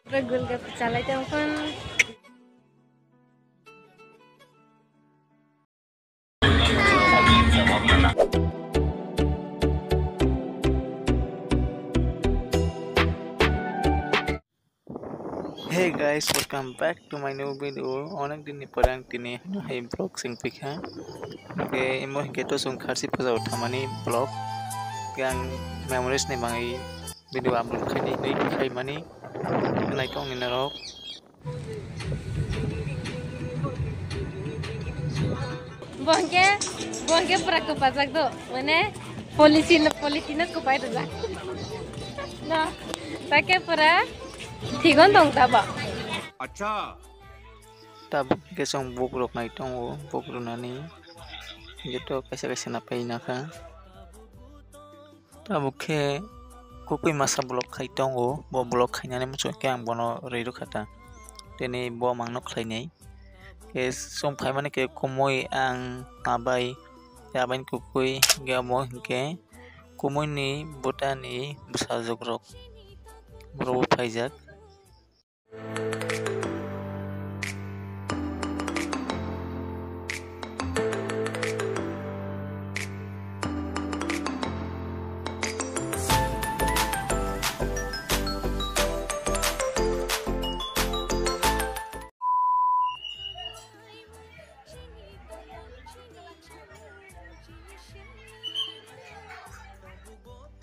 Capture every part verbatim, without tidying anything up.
Pura gulgap chalai tongkha. Hey guys, welcome back to my new video. Onek din ni pore ang tini hai vlog sing pikha. Ke imo hingke to sung kharsi puja o thamani vlog. Ke ang memories ni mangai video upload khaini, ni khaimani. Nai tong ni narok. Bongke, bongke pura kwpajak do, mane policy no, policy no kwpai rwjak. No, take pura thigon dong tabo. Acha. Tabuk ke song buk rok nai tongo, buk rwnani. Joto kaisa kaisa na pai nakha. Tabuk khe kwkwi masa vlog khai tongo, bo vlog khainani muchungkhe ang bono rwi rwkha ta. Tini bo mangno khlainai. Khe chwng phaimani khe kumui ang abai, tei abaini kwkwi hwnkhe omo hwnkhe kumuini bwtani bwsajwk rok borokbo phaijak.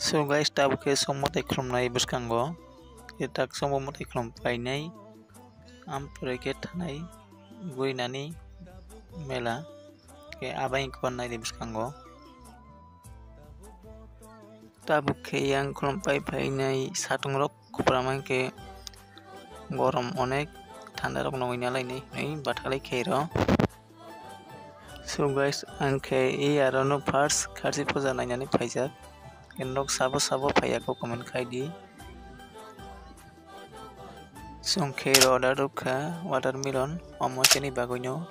So guys, tabuk khe songmo tei khulumnai bwskango, khe tak songmo tei khulum painai, ampore khe thanai gui nani mela, khe abai khe naidi bwskango. Tabuk khe yang khulum pai phainai satung rok kupra mankhe gorom onek thanda rok nongwi nalainai hinwi bathalai khe rw. So guys, ang khe e aro no first kharsi puja nainani phaijak. Norok sabo sabo phaiya kho comment khai di. Chwng khe order rwkha watermelon, omo chini bagwino.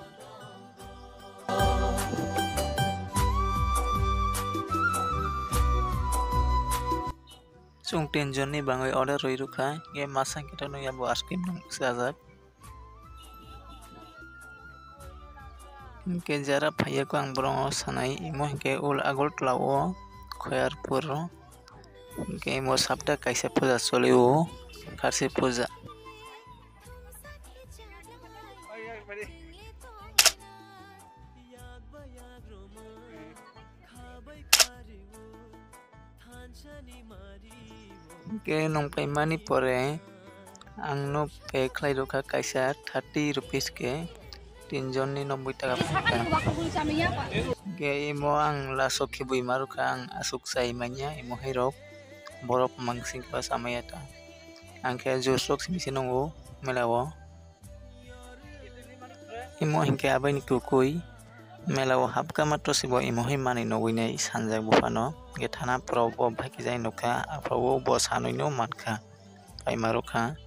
Chwng tin jonni bagwi order rwi rwkha, hwnkhe masa hwnkhe to nukya bo ice cream nung chajak. Hwnkhe jara phaiya khe ang bohrokno sanai, imo hwnkhe ul Agartala o Khoyarpur o. Hwnkhe imo sapta kaisa puja choli o, kharsi puja. Hwnkhe nung paimani pore ang no pay khlai rwkha kaisa thirty rupees khe, tin jonni noboi taka phunukha. Hwnkhe imo ang last o khibui ma rwkha, ang aswk chai manya, imo hai rok borok mansing khe chamaya ta. Ang khe juice rok simi se nungo mela o. Imo hinkhe abaini kwkwi mela o hapkha matro se bo imo hai manwi nugwi nai sanjak buphano. Hinkhe thana pura o bo bhai khe jai nukha, aphuru o bo sanwi no mankha, paima rwkha.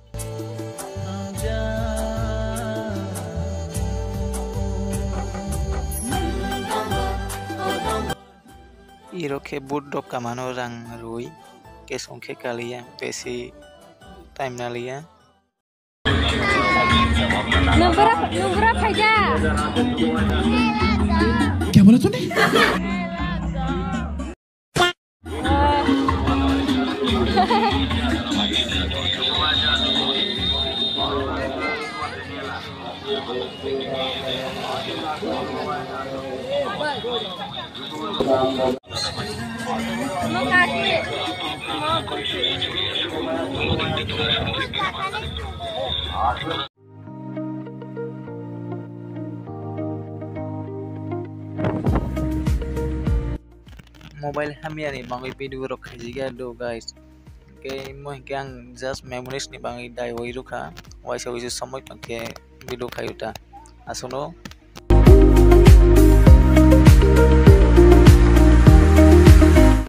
Iro khe boot rok kamano rang rwi, kesong khe kaliya, besi time naliya. Nwng bwra, nwng bwra phaida. Kya bola tune? Mobile hamya ni bagwi video rok khaijak ya do guys. Hwnkhe imo hwnkhe ang just memories ni bagwi daiwi rwkha, waisa waisa somoi tongkhe video khaio ta. Aswkno